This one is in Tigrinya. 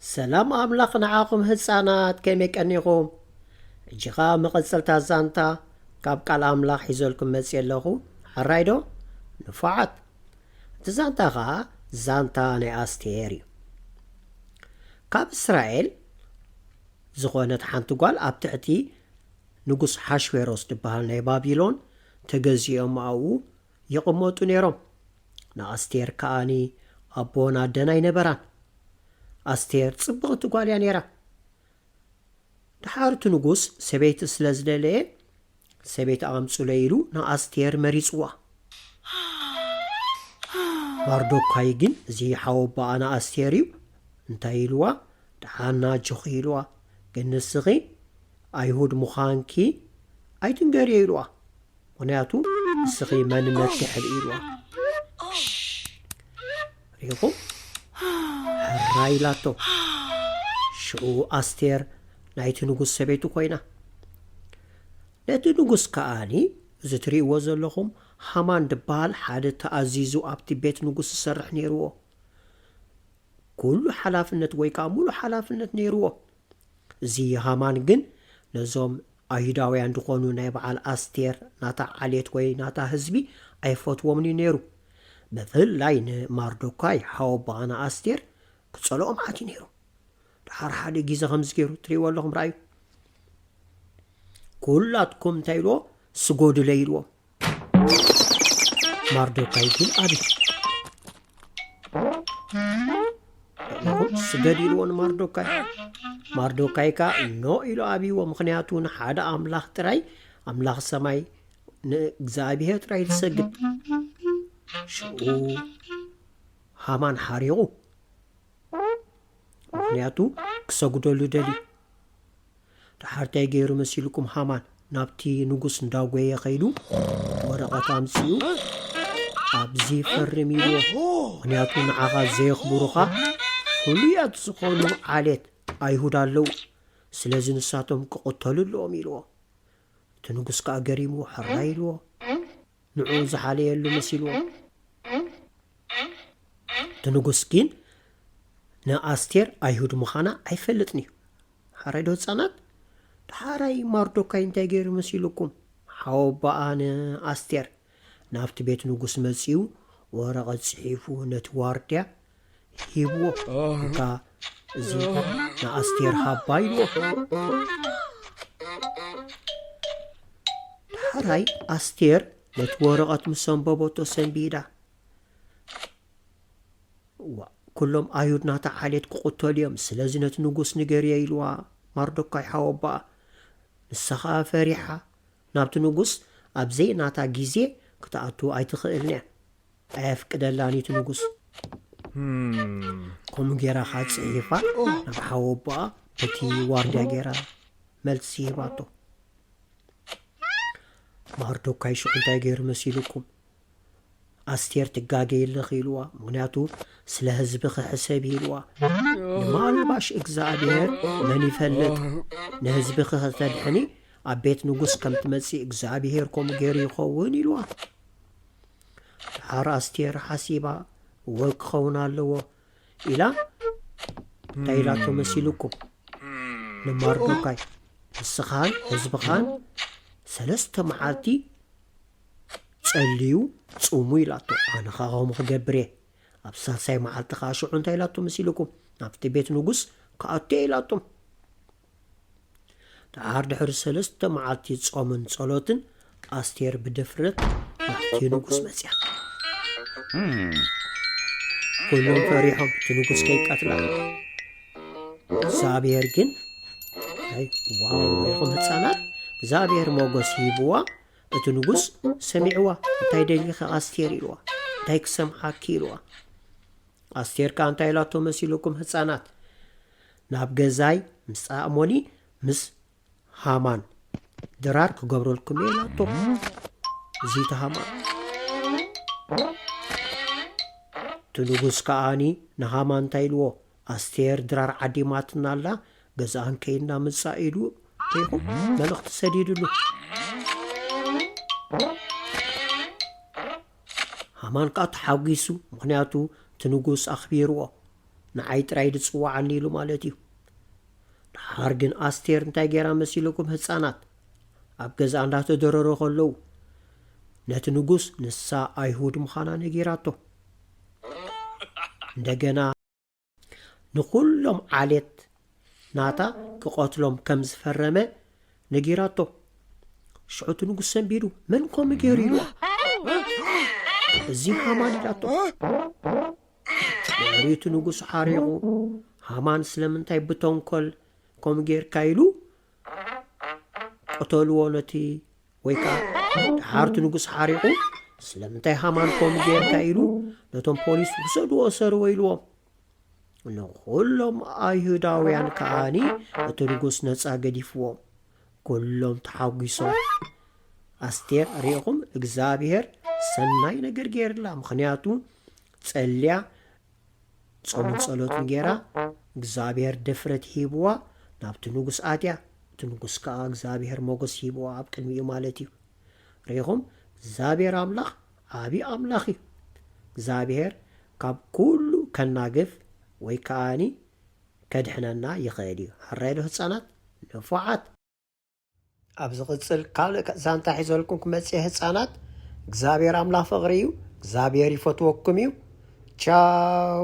ሰላም ኣምላኽ ንዓኹም ህፃናት፣ ከመይ ቀኒኹም? ሕጂ ኸዓ መቐፀልታ ዛንታ ካብ ቃል ኣምላኽ ሒዘልኩም መፅየ ኣለኹ። ሕራይ ዶ? ንፉዓት። እቲ ዛንታ ኸዓ ዛንታ ናይ ኣስቴር እዩ። ካብ እስራኤል ዝኾነት ሓንቲ ጓል ኣብ ትሕቲ ንጉስ ሓሽዌሮስ ዝበሃል ናይ ባቢሎን ተገዚኦም ኣብኡ ይቕመጡ ነይሮም። ንኣስቴር ከኣኒ ኣቦን ኣደን ኣይነበራን። ኣስቴር ጽብቕቲ ጓል እያ ነይራ። ደሓር እቲ ንጉስ ሰበይቲ ስለ ዝደለየ፣ ሰበይቲ ኣምጹለይ ኢሉ ንኣስቴር መሪጽዋ። ማርዶካይ ግን እዚ ሓወቦኣ ንኣስቴር እዩ። እንታይ ኢልዋ? ደሓና ኣጆኺ ኢልዋ። ግን ንስኺ ኣይሁድ ምዃንኪ ኣይትንገርዮ ኢልዋ። ምኽንያቱ ንስኺ መንነትኪ ሕብኢ ኢልዋ። ሪኢኹም? ሕራይ ኢላቶ። ሽዑ ኣስቴር ናይቲ ንጉስ ሰበይቲ ኮይና። ነቲ ንጉስ ከኣኒ፣ እዚ ትርእይዎ ዘለኹም ሃማን ዝበሃል ሓደ ተኣዚዙ ኣብቲ ቤት ንጉስ ዝሰርሕ ነይርዎ። ኩሉ ሓላፍነት ወይ ከኣ ሙሉእ ሓላፍነት ነይርዎ። እዚ ሃማን ግን ነዞም ኣይሁዳውያን ዝኾኑ ናይ በዓል ኣስቴር ናታ ዓሌት ወይ ናታ ህዝቢ ኣይፈትዎምን እዩ ነይሩ። ብፍላይ ንማርዶካይ ሓወቦኣ ንኣስቴር ክጸልኦ መዓት እዩ ነይሩ። ደሓር ሓደ ግዜ ከምዚ ገይሩ ትርእይዎ ኣለኹም፣ ረኣዩ። ኩላትኩም እንታይ ኢልዎ? ስጎዱለይ ኢልዎ። ማርዶካይ ግን ኣብዩ። ስገድ ኢልዎ ንማርዶካይ። ማርዶካይ ከኣ ኖ ኢሉ ኣብይዎ፣ ምኽንያቱ ንሓደ ኣምላኽ ጥራይ፣ ኣምላኽ ሰማይ ንእግዚኣብሔር ጥራይ ዝሰግድ። ሽዑ ሃማን ሓሪቑ፣ ምኽንያቱ ክሰጉደሉ ደልዩ። ደሓር እንታይ ገይሩ መሲልኩም? ሃማን ናብቲ ንጉስ እንዳጎየ ኸይዱ ወረቐት ኣምጺኡ ኣብዚ ፈርም ኢልዎ። ምኽንያቱ ንዓኻ ዘየኽብሩኻ ፍሉያት ዝኾኑ ዓሌት ኣይሁድ ኣለዉ። ስለዚ ንሳቶም ክቕተሉ ኣለዎም ኢልዎ። እቲ ንጉስ ከኣ ገሪሙ ሕራይ ኢልዎ። ንዑ ዝሓለየሉ መሲልዎ። እቲ ንጉስ ግን ንኣስቴር ኣይሁድ ምዃና ኣይፈልጥን እዩ። ሓራይ ዶ ህጻናት? ደሓራይ ማርዶካይ እንታይ ገይሩ መሲልኩም? ሓወቦኣ ንኣስቴር ናብቲ ቤት ንጉስ መጺኡ ወረቐት ጽሒፉ ነቲ ዋርድያ ሂብዎ። እንካ እዚ ንኣስቴር ሃባ ኢልዎ። ደሓራይ ኣስቴር ነቲ ወረቐት ምስ ኣንበበቶ ሰንቢዳ። እዋ፣ ኩሎም ኣይሁድ ናታ ዓሌት ክቕተሉ እዮም፣ ስለዚ ነቲ ንጉስ ንገርዮ ኢልዋ ማርዶካይ ሓወቦኣ። ንሳ ኸኣ ፈሪሓ ናብቲ ንጉስ ኣብ ዘይናታ ግዜ ክትኣቱ ኣይትኽእልን እያ። ኣየፍቅደላን እዩ እቲ ንጉስ። ከምኡ ጌራ ኸኣ ጽሒፋ ናብ ሓወቦኣ በቲ ዋርድያ ጌራ መልሲ ሂባቶ። ማርዶካይ ሽዑ እንታይ ገይሩ መሲልኩም? ኣስቴር ትጋገይ ኣለኺ ኢልዋ፣ ምኽንያቱ ስለ ህዝብኺ ሕሰቢ ኢልዋ። ንማልባሽ እግዚኣብሔር መን ይፈልጥ፣ ንህዝብኺ ከተድሕኒ ኣብ ቤት ንጉስ ከም ትመጺ እግዚኣብሔር ከምኡ ገይሩ ይኸውን ኢልዋ። ደሓር ኣስቴር ሓሲባ፣ እወ ክኸውን ኣለዎ ኢላ እንታይ ኢላቶ መሲልኩም? ንማርዶካይ፣ ንስኻን ህዝብኻን ሰለስተ መዓልቲ ጸልዩ ጽሙ ኢላቶ። ኣነ ኸኣ ከምኡ ክገብር እየ። ኣብ ሳልሳይ መዓልቲ ኸኣ ሽዑ እንታይ ኢላቶ መሲልኩም? ናብቲ ቤት ንጉስ ክኣቱ እየ ኢላቶም። ደሓር ድሕሪ ሰለስተ መዓልቲ ጾምን ጸሎትን ኣስቴር ብድፍረት ናብቲ ንጉስ መጽያ። ኩሎም ፈሪሖም እቲ ንጉስ ከይቀትላ። እግዚኣብሔር ግን፣ ኣይ፣ ዋው፣ ሪኹም ህፃናት፣ እግዚኣብሔር ሞገስ ሂብዋ። እቲ ንጉስ ሰሚዕዋ፣ እንታይ ደሊኺ ኣስቴር ኢልዋ፣ እንታይ ክሰምዓኪ ኢልዋ። ኣስቴር ከኣ እንታይ ኢላቶ መሲልኩም ህፃናት? ናብ ገዛይ ምጻእ እሞኒ ምስ ሃማን ድራር ክገብረልኩም እየ ኢላቶ። እዚ እቲ ሃማን። እቲ ንጉስ ከኣኒ ንሃማን እንታይ ኢልዎ? ኣስቴር ድራር ዓዲማትና ኣላ፣ ገዛኣን ከይድና ምጻእ ኢሉ ሪኹ መልእኽቲ ሰዲድሉ። ሃማን ከኣ ተሓጒሱ፣ ምኽንያቱ እቲ ንጉስ ኣኽቢርዎ። ንዓይ ጥራይ ድጽዋዓኒ ኢሉ ማለት እዩ። ድሓር ግን ኣስቴር እንታይ ገይራ መሲልኩም ህጻናት? ኣብ ገዛ እንዳተደረሩ ከለዉ ነቲ ንጉስ ንሳ ኣይሁድ ምዃና ነጊራቶ። እንደገና ንኹሎም ዓሌት ናታ ክቐትሎም ከም ዝፈረመ ነጊራቶ። ሽዑ እቲ ንጉስ ሰንቢዱ፣ "መን ከምኡ ገይሩ?" ኢልዋ። "እዚ ሃማን" ኢላቶ። ድሕሪኡ እቲ ንጉስ ሓሪቑ፣ "ሃማን ስለምንታይ ብተንኮል ከምኡ ጌርካ?" ኢሉ፣ "ቅተልዎ ነቲ" ወይ ከኣ ድሓር እቲ ንጉስ ሓሪቑ፣ "ስለምንታይ ሃማን ከምኡ ጌርካ?" ኢሉ ነቶም ፖሊስ፣ "ውሰድዎ፣ እሰርዎ" ኢልዎም። ንኹሎም ኣይሁዳውያን ከኣኒ እቲ ንጉስ ነጻ ገዲፍዎም። ኩሎም ተሓጒሶም። ኣስቴር ርኢኹም፣ እግዚኣብሔር ሰናይ ነገር ገይርላ። ምኽንያቱ ጸልያ፣ ጾምን ጸሎትን ገይራ፣ እግዚኣብሔር ድፍረት ሂብዋ፣ ናብቲ ንጉስ ኣትያ። እቲ ንጉስ ከኣ እግዚኣብሔር ሞገስ ሂብዋ ኣብ ቅድሚኡ ማለት እዩ። ርኢኹም፣ እግዚኣብሔር ኣምላኽ ዓቢ ኣምላኽ እዩ። እግዚኣብሔር ካብ ኩሉ ከናግፍ ወይ ከኣኒ ከድሕነና ይኽእል እዩ። ሕራይ ዶ ህጻናት? ንፉዓት። ኣብ ዝቕጽል ካልእ ዛንታ ሒዘልኩም ክመጽእ፣ ህጻናት። እግዚኣብሔር ኣምላኽ ፍቕሪ እዩ። እግዚኣብሔር ይፈትወኩም እዩ። ቻው።